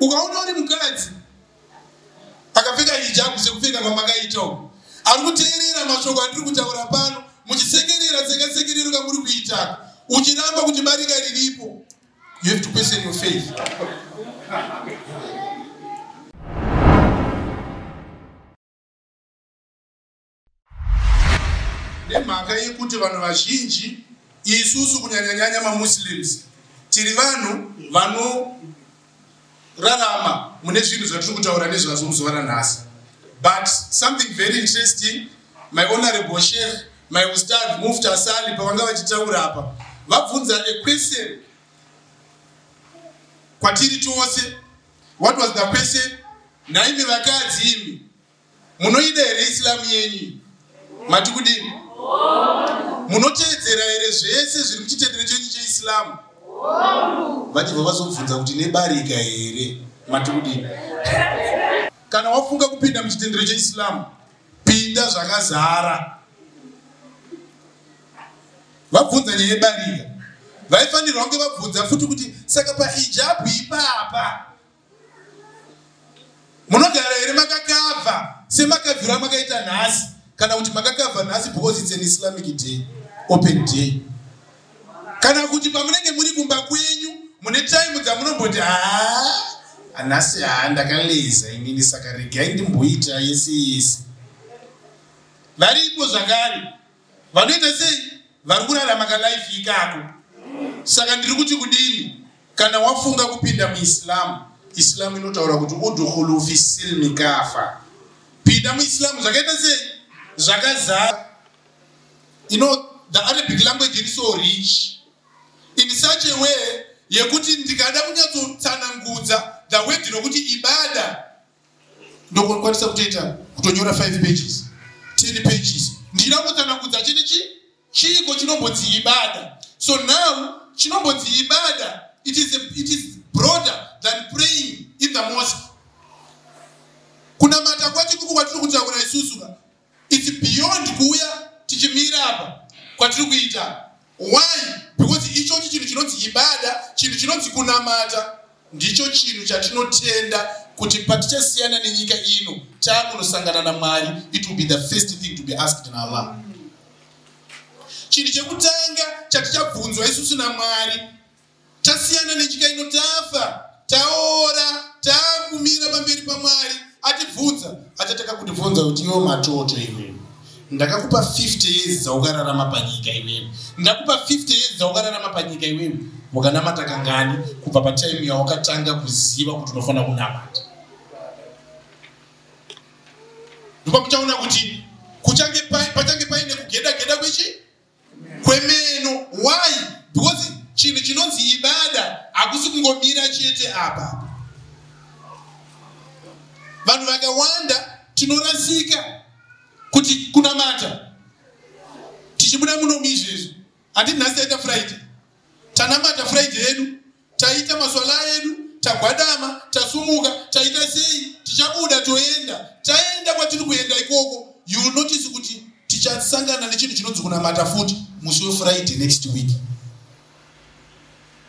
Ukaona uri mukadzi akapfeka hijabu sekupfeka kwamakaita uku, ari kuteerera mashoko andiri kutaura pano, muchisekerera sekasekerero kamuri kuitaka, uchiramba kuti barika riripo, you have to question your faith. Nemhaka yekuti vanhu vazhinji isusu kunyanyanyanya maMuslims tiri vanhu vanorarama mune zvinhu zvatiri kutaura nezvazvo muzuva ranhasi. But something very interesting, my honorable sheikh, my ustad Mufti Asali, pavanga vachitaura apa vabvunza a question kwatiri tose. What was the question? Nhaimi vakadzi imi, munoida here Islam yenyu? Mati kudini? Munoteedzera here zvese zviri muchitendero chenyu cheIslam? Vachibva vazobvunza kuti nebarika here? Mati kudini? Kana wafunga kupinda muchitendero cheIslam, pinda zvakazara. Vabvunza nyaya yebarika, vaifanirwa kunge vabvunza futi kuti saka pahijabu ipapa munogara here makakavha semakavhiro amakaita nhasi, kana kuti makakavha nhasi because it's an Islamic day, open day, kana kuti pamunenge muri kumba kwenyu mune taimu dzamunomboti haa nhasi haa ndakaleza inini, saka regai ndimboita yese yese. Varipo zvakare vanoita sei, vari kurarama kalaifi ikako. Saka ndiri kuti kudini, kana wafunga kupinda muIslam, Islam inotaura kuti udkhulu fi silmi kafa, pinda muIslam zvakaita sei, zvakazara. You know, the Arabic language is so rich in such a way yekuti ndikada kunyatsotsanangudza the word rokuti ibada, ndokwanisa kutoita kutonyora 5 pages, 10 pages, ndida kutsanangudza chete chiiko chinombonzi ibada. So now chinombonzi ibada, it is broader than praying in the mosque. Kunamata kwacho kuku kwatiri kutaura isusu ka, it's beyond kuuya tichimira apa kwatiri kuita. Why? Because ichochi chinhu chinonzi ibada, chinhu chinonzi kunamata, ndicho chinhu chatinotenda kuti patichasiyana nenyika ino taakunosangana naMwari, it will be the first thing to be asked naAllah. Chinhu chekutanga chatichabvunzwa isusu naMwari tasiyana nenyika ino, tafa, taora, taakumira pamberi paMwari, atibvunza, achataka kutibvunza kuti iwe matoto iwewe, ndakakupa 50 years dzaukararama panyika iwewe, ndakupa 50 years dzaukararama panyika iwewe, wakanamata kangani kubva pataimu yawakatanga kuziva kuti unofanira kunamata? Ndopamuchaona kuti pachange paine kugeda geda kwechi kwemeno. Why? Because chinhu chinonzi ibada hakusi kungomira chete apa. Vanhu vakawanda tinorasika kuti kunamata tichibuda munomu izvezvi, handiti nhasi taita Friday, tanamata Friday yedu, taita maswala edu, tagwadama, tasumuka, taita sei, tichabuda toenda, taenda kwatiri kuenda ikoko, you will notice kuti tichasangana nechinhu chinonzi kunamata futi musi weFriday next week.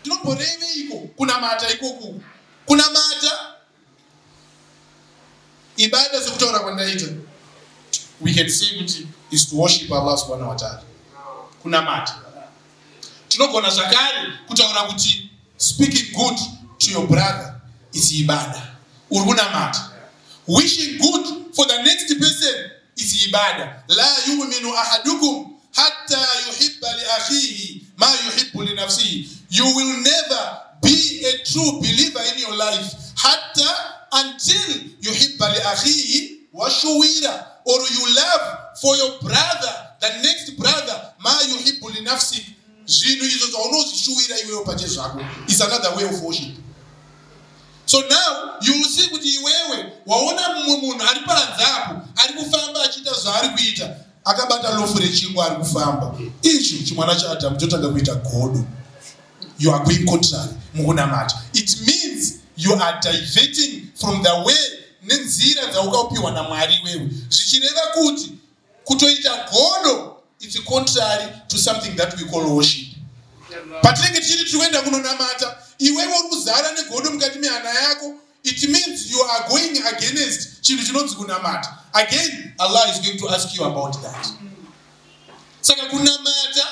Tinomboreveiko kunamata ikoku? Kunamata, ibada, sekutaura kwandaita, we can say kuti is to worship Allah subhanahu wa ta'ala, kunamata. Tinogona zvakare kutaura kuti speaking good to your brother is ibada, uri kunamata. Wishing good for the next person is ibada. La yuminu ahadukum hatta yuhibba li akhihi ma yuhibbu li nafsihi. You will never be a true believer in your life hatta, until yuhibba li akhihi, washuwira, or you love for your brother, the next brother, ma yuhibbu li nafsik, zvinhu izvo zvaunozvishuwira iwewe pache zvako, is another way of worship. So now you will see kuti iwewe waona mumwe munhu ari panze apo ari kufamba achiita zvaari kuita, akabata lofu rechingwa, ari kufamba, ichi chimwana chaAdhamu chotanga kuita godo. You are going contrary mukunamata. It means you are diverting from the way, nenzira dzaukapiwa naMwari iwewe, zvichireva kuti kutoita godo, it's contrary to something that we call worship. Patinenge tichiti tiri kuenda kunonamata, Iwewe uri kuzara negodo mukati mehana yako. It means you are going against chinhu chinonzi kunamata. Again, Allah is going to ask you about that. Saka kunamata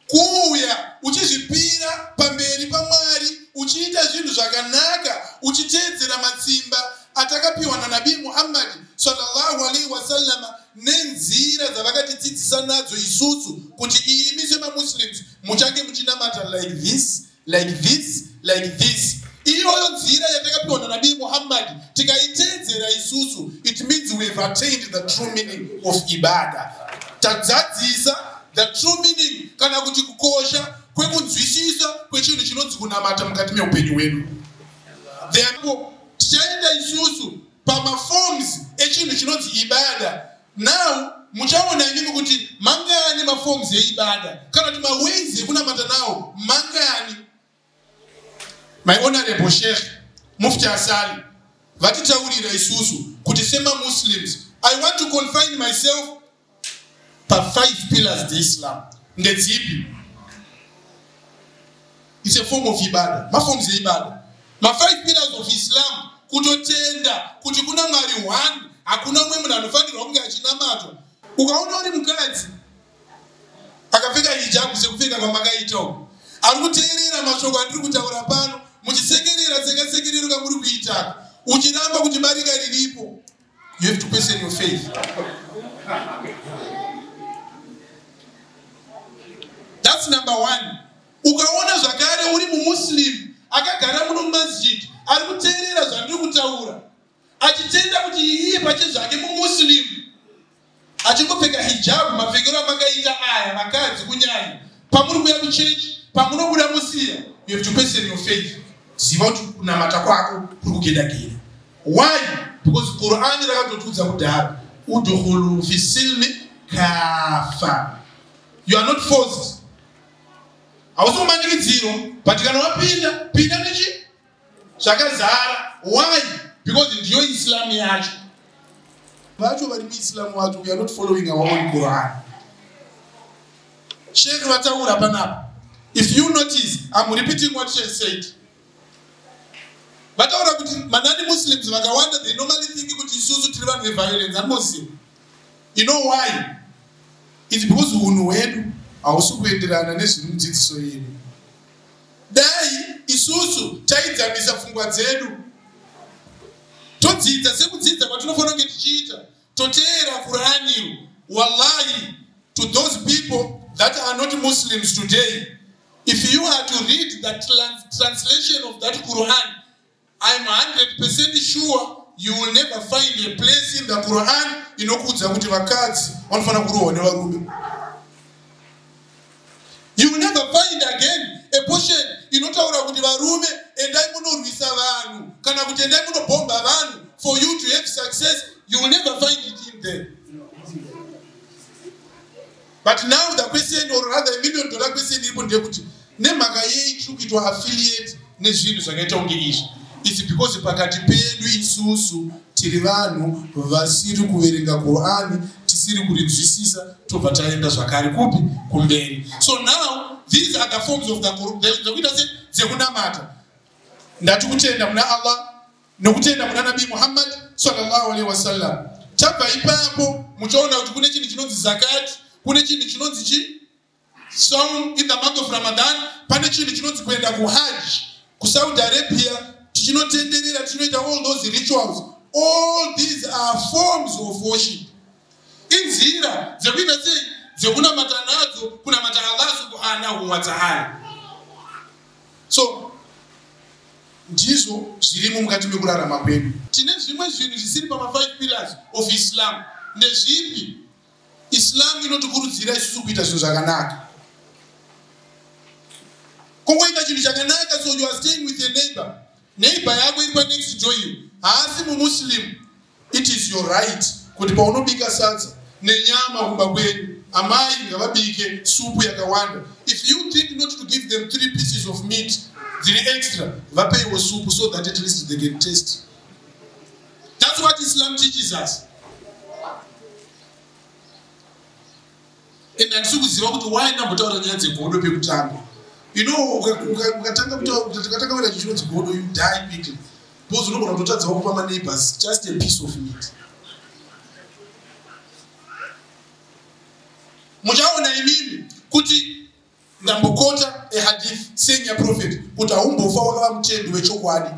kuuya uchizvipira pamberi paMwari, uchiita zvinhu zvakanaka, uchiteedzera matsimba atakapiwa naNabii Muhammad sallallahu alaihi wasallam nenzira dzavakatidzidzisa nadzo isusu kuti imi semaMuslims muchange muchinamata like this, like this, like this. Iyoyo nzira yatakapiwa naNabii Muhammad tikaiteedzera isusu, it means we have attained the true meaning of ibada. Tadzadzisa the true meaning kana kuti kukosha kwekunzwisisa kwechinhu chinonzi kunamata mukati meupenyu hwedu. Therefore, tichaenda isusu pamaforms echinhu chinonzi ibada. Now muchaona imimi kuti mangani maforms eibada kana kuti maways ekunamata nawo mangani. My honorable Sheikh Mufti Asali vatitaurira isusu kuti semaMuslims, I want to confine myself pa5 pillars dzeIslam. Ndedzipi? It's a form of ibada, maforms eibada. Ma5 pillars of Islam: kutotenda kuti kuna Mwari one, hakuna umwe munhu anofanirwa kunge achinamatwa. Ukaona uri mukadzi akapfeka hijabu sekupfeka kwamakaita uku, ari kuteerera mashoko andiri kutaura pano, muchisekerera sekasekerero kamuri kuitaka, uchiramba kuti barika riripo, you have to question your faith. That's number one. Ukaona zvakare uri muMuslim akagara muno mumasjid, ari kuteerera zvandiri kutaura, achitenda kuti iye pache zvake muMuslim, achingopfeka hijabu mapfekero amakaita aya, vakadzi kunyanya pamuri kuya kuchechi, pamunobuda musiya, you have to question your faith. Ziva kuti kunamata kwako kuri kugeda-geda. Why? Because Qurani rakatotiudza kudhara, udkhulu fi silmi kafa. You are not forced, hausi kumanikidzirwa, but kana wapinda, pinda nechi zvakazara. Why? Because ndiyo Islam yacho. Vacho vari muIslamu wacho, we are not following our own Quran. Sheikh vataura panapa. If you notice, I'm repeating what Sheikh said. Vataura kuti manon Muslims vakawanda, they normally think kuti isusu tiri vanhu veviolence. Animoziva, you know why? It's because unhu hwedu hausi kuenderana nezviri mudzidziso yedu. Dai isusu taidzamisa pfungwa dzedu, todzidza sekudzidza kwatinofanira kunge tichiita, toteera Qur'aniro, wallahi, to those people that are not Muslims today, if you are to read the translation of that Quran, I'm 100% sure you will never find a place in the Quran inokuudza kuti vakadzi vanofanira kurohwa nevarume. You will never find again a portion inotaura kuti varume endai munorwisa vanhu kana kuti endai munobhomba vanhu for you to have success. You will never find it in there. But now the question, or rather a million dollar question iripo, ndeyekuti nemhaka yei tiri kuitwa affiliate nezvinhu zvakaita kunge izvi? It's because pakati pedu isusu tiri vanhu vasiri kuverenga Qurani, tisiri kurinzwisisa, tobva taenda zvakare kupi? Kumberi. So now these are the forms of the dzekuita se dzekunamata. Ndati kutenda muna Allah nokutenda muna Nabii Muhammad sallallahu alaihi wasallam. Tabva ipapo, muchaona kuti kune chinhu chinonzi zakati, kune chinhu chinonzi chi saum in the month of Ramadan, pane chinhu chinonzi kuenda kuHajj kuSaudi Arabia, tichinotenderera, tichinoita all those rituals. All these are forms of worship, inzira dzekuita sei? Dzekunamata nadzo, kunamata Allah subhanahu wataala. So ndizvo zvirimo mukati mekurarama kwedu. Tine zvimwe zvinhu zvisiri pama5 pillars of Islam. Ndezvipi? Islam inotikurudzira isusu kuita zvinhu zvakanaka, kungoita chinhu chakanaka. So you are staying with a neighbor, neighbor yako iri panext door iyo haasi muMuslim. It is your right kuti paunobika sadza nenyama kumba kwenyu, amai ngavabike supu yakawanda. If you think not to give them three pieces of meat dziri extra, vapeiwo supu so that at least they can taste. That's what Islam teaches us. And handisi kuziva kuti why ndambotaura nyaya dzegodo pekutanga. You know, ukatanga kuita chinhu chinonzi godo, you die quickly, because unogona kutotadzawo kupa maneighbors just a piece of meat. Muchaona imimi kuti ndambokota ehadith saying yaprophet kuti haumbofa wakava mutendi wechokwadi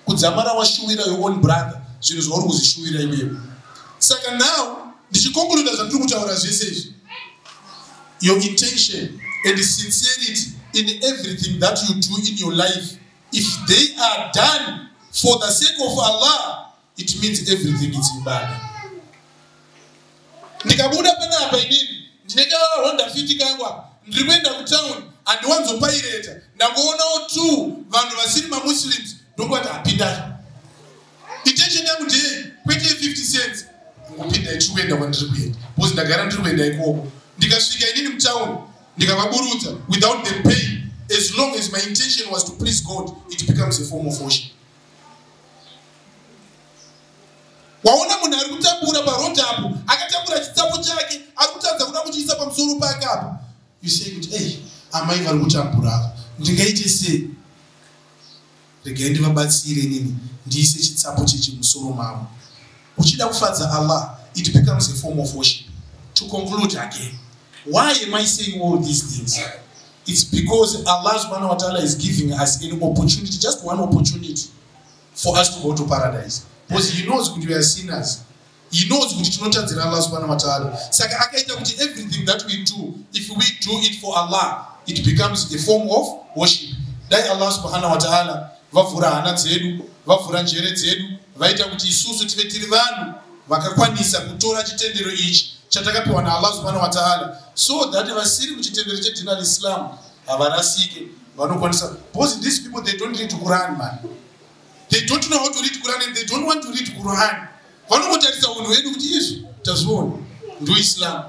kudzamara washuwira your own brother zvinhu zvauri kuzvishuwira iwewe. Saka now ndichiconcluda zvandiri kutaura zvese izvi, your intention and sincerity in everything that you do in your life, if they are done for the sake of Allah, it means everything is ibada. Ndikabuda panapa inini ndine kaHonda Fit kangu apa, ndiri kuenda kutown, handiwanzopaireta, ndangoonawo two vanhu vasiri maMuslims, ndongoti hapindai. Intention yangu ndeyei? Kwete 50 cents, ngopindai, tiri kuenda kwandiri kuenda, because ndagara ndiri kuenda ikoko. Ndikasvika inini mutown, ndikavaburutsa without them paying, as long as my intention was to please God, it becomes a form of worship. Waona munhu ari kutambura paroad apo, akatambura chitsapo chake, ari kutadza kuda kuchiisa pamusoro pake apa, you say kuti, "Ei, amai vari kutambura ava, ndingaite sei? Regai ndivabatsire nini, ndiise chitsapo chechimusoro mavo." Uchida kufadza Allah, it becomes a form of worship. To conclude again, why am I saying all these things? It's because Allah subhanahu wa ta'ala is giving us an opportunity, just one opportunity for us to go to paradise, because he knows kuti we are sinners. He knows kuti tinotadzira Allah subhanahu wa ta'ala. Saka akaita kuti everything that we do, if we do it for Allah, it becomes a form of worship. Dai Allah subhanahu wa ta'ala vavhura hana dzedu, vavhura njere dzedu, vaita kuti isusu tive tiri vanhu vakakwanisa kutora chitendero ichi chatakapiwa naAllah subhanahu wa ta'ala, so that vasiri muchitendero chedin alislam havarasike, vanokwanisa. Because these people, they don't read Quran, man. They don't know how to read Quran and they don't want to read Quran. Vanongotarisa unhu hwedu kuti izvi tazviona ndoIslam.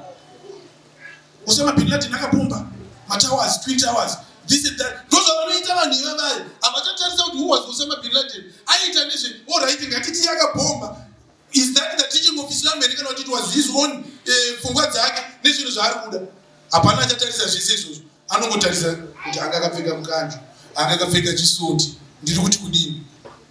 Osama bin Laden akabomba matowers, twin towers, this and that, ndozvavanoita vanhu ivavai. Havachatarisa kuti who was Osama bin Laden, aiita nezve. Alright, ngatiti akabhomba, is that the teaching of Islam here, kana kuti it was his own pfungwa dzake nezvinhu zvaari kuda? Hapana achatarisa zvese izvozvo. Anongotarisa kuti anga akapfeka mukanjo, anga akapfeka chisoti. Ndiri kuti kudini?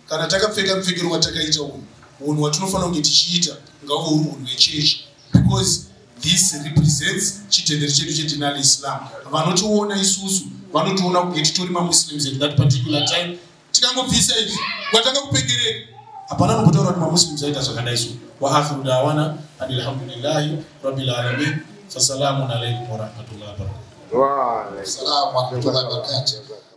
Kana takapfeka mupfekero watakaita uyu, unhu hwatinofanira kunge tichiita ngauve uri unhu hwechechi, because this represents chitendero chedu chedin alislam. Vanotiona isusu vanotiona kunge titori maMuslims at that particular time. Tikangobvisa izvi, watanga kupengereka, hapana nombotaura kuti maMuslims aita zvakadai. So wa akhiru dawana alhamdulillahi rabbil alamin. Fasalamun alaikum warahmatullahi wabarakatuh. Wa alaikum Assalamu warahmatullahi wabarakatuh.